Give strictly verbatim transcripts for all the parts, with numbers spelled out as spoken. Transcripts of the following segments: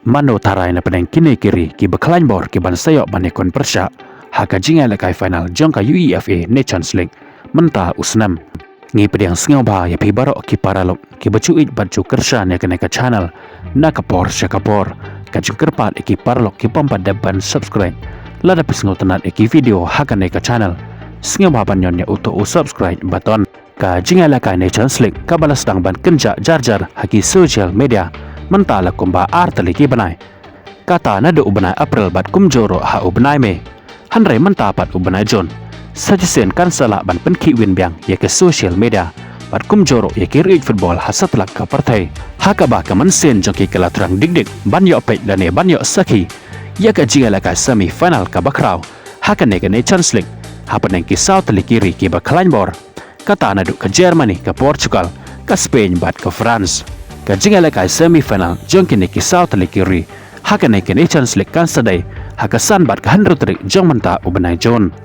Mano tharai na pdeng kine ki ri kiba khlaiñ bor ki ban sa ïoh ban ïakun pyrshah ha ka jingïalehkai final jong ka UEFA Nations League mynta u snem. Ngi pdiang sngewbha ïa phi baroh ki paralok kiba ju ïeit bad ju kyrshan ïa kane ka channel na ka por sha ka por. Ka jingkyrpad ïa ki paralok ki bym pat dep ban subscribe, lada phi sngewtynnad ïa ki video ha kane ka channel, sngewbha ban ñion ïa uto u subscribe button. Ka jingïalehkai Nations League kaba la sdang ban kynjah jar jar ha ki social media mynta la kumba ar tylli ki bnai, kata naduh u bnai April bad kumjuh ruh ha u bnai May. Hynrei mynta pat u bnai June, sa shisien kan sa lah ban pynkhih win biang ïa ki social media bad kumjuh ruh ïa ki riej football ha satlak ka pyrthei, ha kaba ka mynsiem jong ki ka la thrang dik dik ban ïoh peit lane ban ïoh sakhi ïa ka jingïalehkai semi final kaba khraw ha kane ka Nations League hapdeng ki saw tylli ki ri kiba khlaiñ bor, kata naduh ka Germany, ka Portugal, ka Spain bad ka France. Ka jingïalehkai semi final jong kine ki saw tylli ki ri ha kane ka Nations League kan sa dei ha ka san bad ka hynriew tarik jong mynta u bnai June.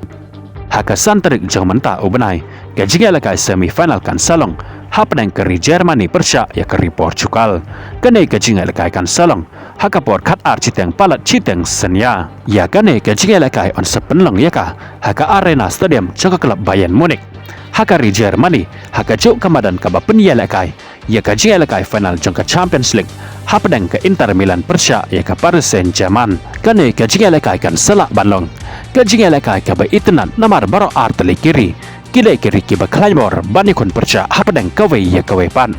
Ha ka san tarik jong mynta u bnai, ka jingïalehkai semi final kan sa long hapdeng ka ri Germany pyrshah ïa ka ri Portugal. Kane ka jingïalehkai kan sa long ha ka por khatar shiteng palat shiteng synñia. Ïa kane ka jingïalehkai yn sa pynlong ïa ka ha ka Arena Stadium jong ka club Bayern Munich ha ka ri Germany, ha kajuh ka madan kaba pynïalehkai ïa ka jingïalehkai final jong ka Champions League hapdeng ka Inter Milan pyrshah ïa ka Paris Saint-Germain. Kane ka jingïalehkai kan sa lah ban long ka jingïalehkai kaba itynnad namar baroh ar tylli ki ri ki dei ki ri kiba khlaiñ bor ban ïakun pyrshah hapdeng kawei ïa kawei pat.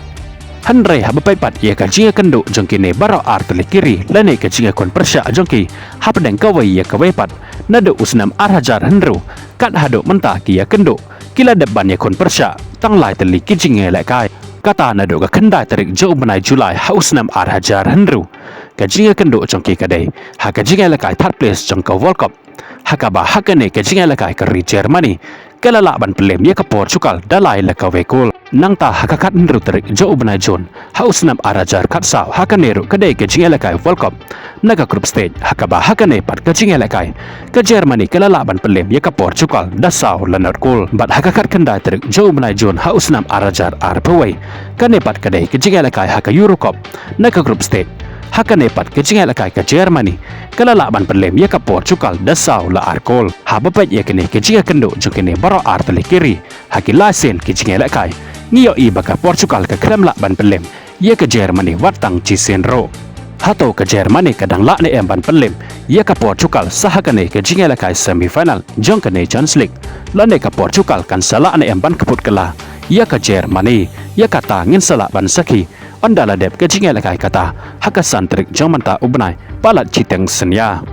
Hynrei haba peit pat ïa ka jingïakynduh jong kine baroh ar tylli ki ri lane ka jingïakun pyrshah jong ki hapdeng kawei ïa kawei pat naduh u snem ar hajar hynriew kat haduh mynta ki ïakynduh ki la dep ban ïakun pyrshah tang lai tylli ki jingïalehkai. Kata naduh ka khyndai tarik jong u bnai July ha u snem ar hajar hynriew, ka jingïakynduh jong ki ka dei ha ka jingïalehkai third place jong ka World Cup, ha kaba ha kane ka jingïalehkai ka ri Germany ka la lah ban pynlem ïa ka Portugal da lai la kawei kol. Nangta ha ka khathynriew tarik jong u bnai June ha u snem ar hajar khatsaw, ha kane ruh ka dei ka jingïalehkai World Cup na ka group stage, ha kaba ha kane pat ka jingïalehkai ka Germany ka la lah ban pynlem ïa ka Portugal da saw la nod kol. Bad ha ka khatkhyndai tarik jong u bnai June ha u snem ar hajar arphew wei, kane pat ka dei ka jingïalehkai ha ka Euro Cup na ka group stage. Ha kane pat ka jingïalehkai ka Germany ka la lah ban pynlem ïa ka Portugal da saw la ar kol. Haba peit ïa kane ka jingïakynduh jong kine baroh ar tylli ki ri ha ki lai sien ki jingïalehkai, ngi ïohi ba ka Portugal ka khlem lah ban pynlem ïa ka Germany wat tang shisien ruh. Hato ka Germany ka dang lah ne em ban pynlem ïa ka Portugal sa ha kane ka jingïalehkai semi final jong ka Nations League, lane ka Portugal kan sa lah ne em ban kyput kylla ïa ka Germany? Ïa kata ngin sa lah ban sakhi ynda la dep ka jingïalehkai kata ha ka san tarik jong mynta u bnai palat shiteng synñia.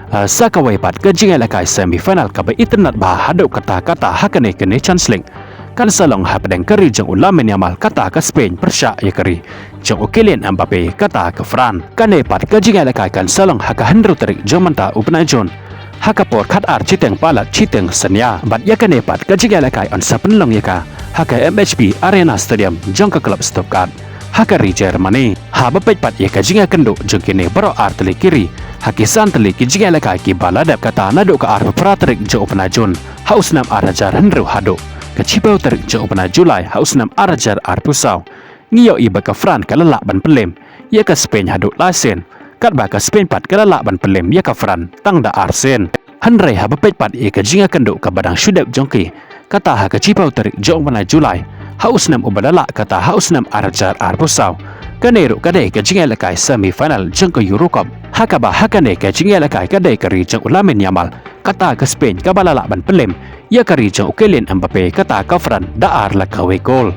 Ah, sa kawei pat ka jingïalehkai semi final kaba itynnad bha haduh katta katta ha kane ka Nations League kan sa long hapdeng ka ri jong u Lamine Yamal kata ka Spain pyrshah ïa ka ri jong u Kylian Mbappe kata ka France. Kane pat ka jingïalehkai kan sa long ha ka hynriew tarik jong mynta u bnai June ha ka por khatar shiteng palat shiteng synñia. Bad ïa kane pat ka jingïalehkai yn sa pynlong ïa ka ha ka M H P Arena Stadium jong ka club Stuttgart ha ka ri Germany. Haba peit pat ïa ka jingïakynduh jong kine baroh ar tylli ki ri ha ki san tylli ki jingïalehkai kiba la dep, kata naduh ka arphew phra tarik jong u bnai June ha u snem ar hajar hynriew haduh ka shiphew tarik jong u bnai July ha u snem ar hajar arphew saw, ngi ïohi ba ka France ka la lah ban pynlem ïa ka Spain haduh lai sien, katba ka Spain pat ka la lah ban pynlem ïa ka France tang da ar sien. Hynrei haba peit pat ïa ka jingïakynduh kaba dang shu dep jong ki, kata ha ka shiphew tarik jong u bnai July ha u snem uba la lah, kata ha u snem ar hajar arphew saw, kane ruh ka dei ka jingïalehkai semi final jong ka Euro Cup, ha kaba ha kane ka jingïalehkai ka dei ka ri jong u Lamine Yamal kata ka Spain kaba la lah ban pynlem ïa ka ri jong u Kylian Mbappe kata ka France da ar la kawei kol.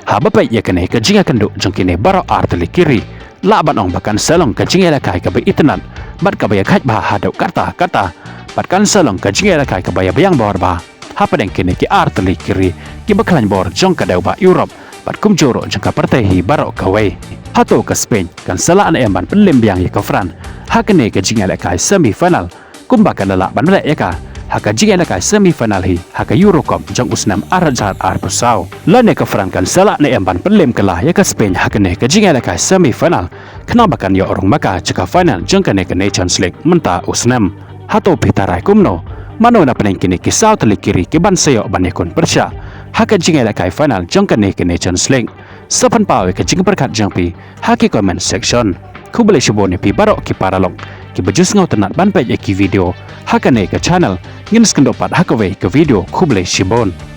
Haba peit ïa kane ka jingïakynduh jong kine baroh ar tylli ki ri, lah ban ong ba kan sa long ka jingïalehkai kaba itynnad bad kaba ïakhaid bha haduh katta katta. Bad kan sa long ka jingïalehkai kaba ïabiang bor bha hapdeng kine ki ar tylli ki ri kiba khlaiñ bor jong ka dewbah Europe bad kumjuh ruh jong ka pyrthei hi baroh kawei. Hato ka Spain kan sa lah ne em ban pynlem biang ïa ka France ha kane ka jingïalehkai semi final, kumba ka la lah ban leh ïa ka ha ka jingïalehkai semi final hi ha ka Euro Cup jong u snem ar hajar arphew saw? Lane ka France kan sa lah ne em ban pynlem kylla ïa ka Spain ha kane ka jingïalehkai semi final, khnang ba kan ïoh rung ma ka sha ka final jong kane ka Nations League mynta u snem? Hato phi tharai kumno? Mano na pdeng kine ki saw tylli ki ri kiban sa ïoh ban ïakun pyrshah ha ka jingïalehkai final jong kane ka Nations League? Sa pynpaw ïa ka jingpyrkhat jong phi ha ki comment section. Khublei shibun ïa phi baroh ki paralok kiba ju sngewtynnat ban peit ïa ki video ha kane ka channel. Ngin sa ïakynduh pat ha kawei ka video. Khublei shibun.